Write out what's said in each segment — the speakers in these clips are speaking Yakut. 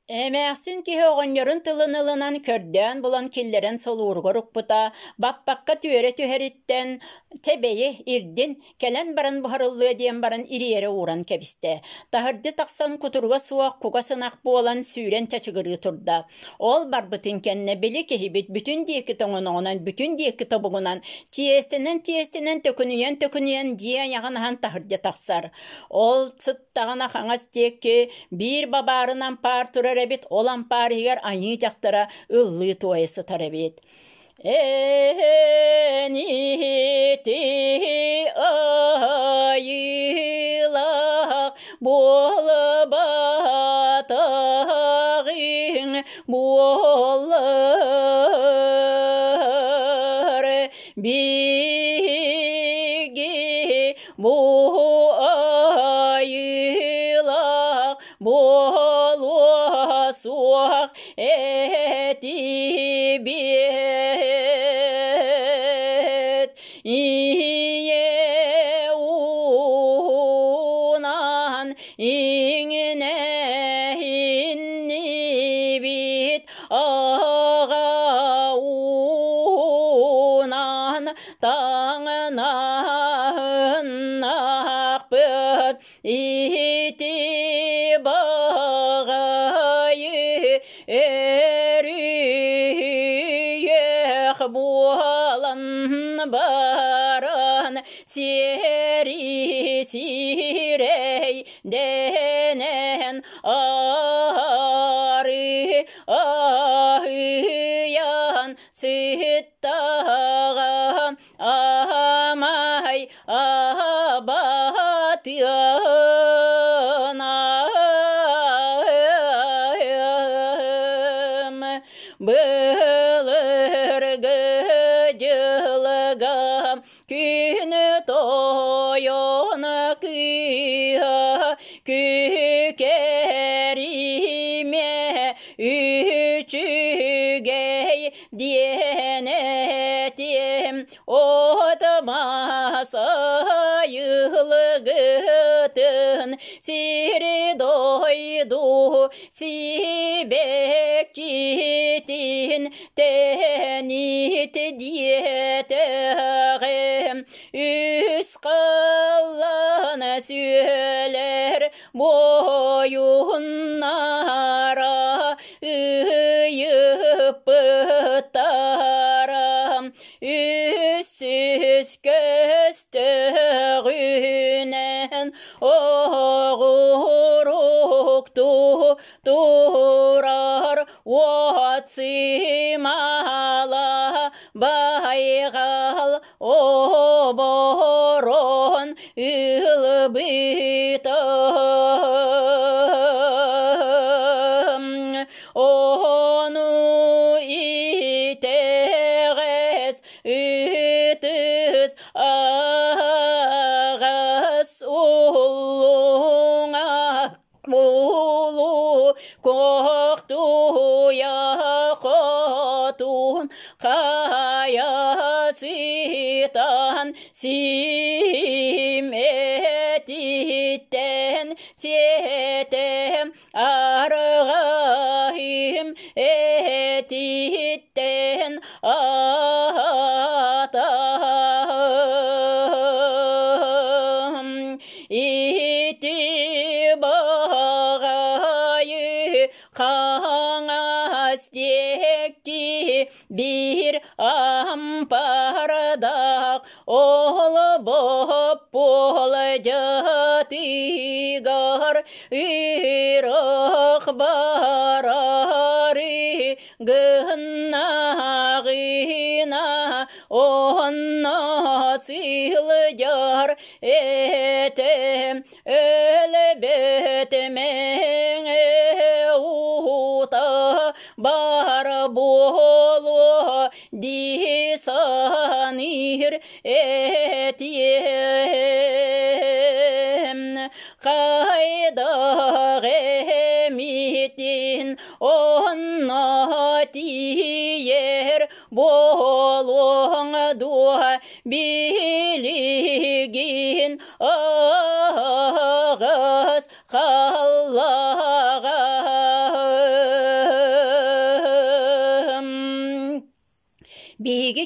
Эмээхсин киһи оҕонньорун тылын ылынан көрдөөн булан киллэрэн солууругар укпута, баппакка түөрэ түһэриттэн чэ бэйи, ирдин, кэлэн баран буһарыллыа диэн баран ириэрэ ууран кэбистэ. Таһырдьа тахсан кутуруга суох кугас ынах буолан сүүрэн чачыгырыы турда. Ол барбытын кэннэ били киһибит бүтүн диэки тоҥоноҕунан, бүтүн диэки тобугунан, чиэстэнэн-чиэстэнэн төкүнүйэн-төкүнүйэн дьиэ айаҕын аһан таһырдьа тахсар. Ол сыт Таҕына хаҥас диэки биир бабаарын ампаар турар эбит, ол ампаар иһигэр айыы дьахтара ыллыы туойа сытар эбит. Эн ити айыылаах буолбатаҕыҥ буоллар биһиги Бу айыылаах буолуо суох этибиэт Ийэ уунан иҥнэһиннибит аҕа уунан Таҥнаһыннахпыт ити баҕайы өрүһүйэх буолан баран сиэри сирэй дэнэн ары аһыйан сыт Таҕа аамай аабатыанаым былыргы дьылга күн тойон кыыһа күкэримэ үчүгэй диэн этиэм от-мас айылгытын сири-дойду сибэккитин тэнит диэтэҕим үс халлаан сүөлэр буойуннара ыйыппыттара үс көстөҕүнэн оҕуруктуу турар уот сымала байҕал оборон ылбыта Ону итэҕэс ытыс аҕас уллуҥа Улуу Кохтуйа хотун хайа сытан симэтиттэн сиэтэм арҕаһым этиттэн аатам Ити баҕайы хаҥас диэки биир ампардаах олбоппуолдьатыгар ыраах барары гыннаҕына онно сылдьар этэ өлбөт мэҥэ уута бар буолуо дии саныыр этиэм хайдах эмитин онно тиийэр буолуоҥ дуо Билигин аһаҕас халлаҕаһым.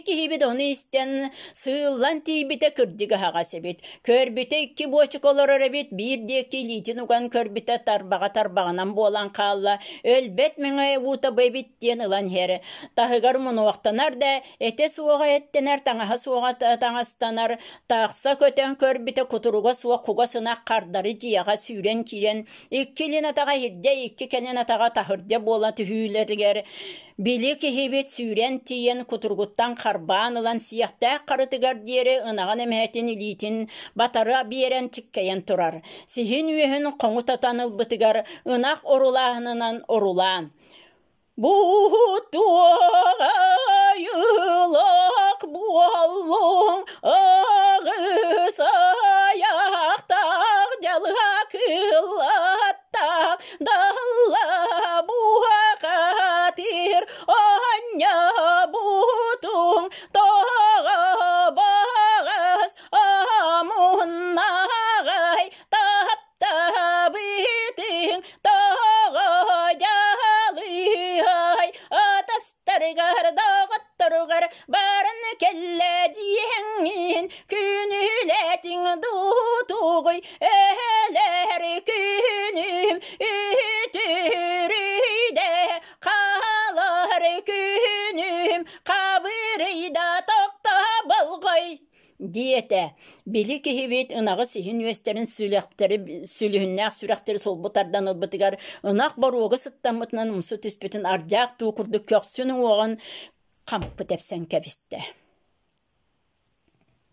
киһибит ону истэн сыыллан тиийбитэ кырдьык аһаҕас эбит. Көрбүтэ икки буочука олорор эбит, биир диэки илиитин уган көрбүтэ тарбаҕа тарбаҕынан буолан хаалла, өлбөт мэҥэ уута бу эбит диэн ылан иһэр. Таһыгар мунуохтанар да, этэ суоҕа эттэнэр, таҥаһа суоҕа таҥастанар, тахса көтөн көрбүтэ кутуруга суох кугас ынах хардары дьиэҕэ сүүрэн киирэн, икки илин атаҕа иһирдьэ, икки кэлин атаҕа таһырдьа буола түһүүлэригэр Били киһибит сүүрэн тиийэн кутуругуттан харбаан ылан сиэхтээх харытыгар диэри ынаҕын эмэһэтин илиитин батары биэрэн чиккэйэн турар. Сиһин үөһүн хоҥу тотон ылбытыгар ынах орулааһынынан орулаан «Бу туоҕайылах буоллуҥ, аҕыс айахтаах дьалыһа кылаттаах Далла буһахатыр оонньообутуҥ тоҕо баҕас омуннаҕай таптаабытыҥ тоҕо дьалыһай атастарыгар доҕотторугар баран кэллэ диэҥҥин күнүүлээтиҥ дуу тугуй Эһэлэр күнүм үтүрүйдэ, хаалар күнүм хабырыйда тохтоболҕой диэтэ. Били киһибит ынаҕы сиһин үөстэрин сүлэхтэри сүлүһүннээх сүрэхтэри сулбу тардан ылбытыгар ынах боруога сыттаммытынан умсу түспүтүн ардьаах туу курдук көхсүн уоҕун хампы тэпсэн кэбистэ.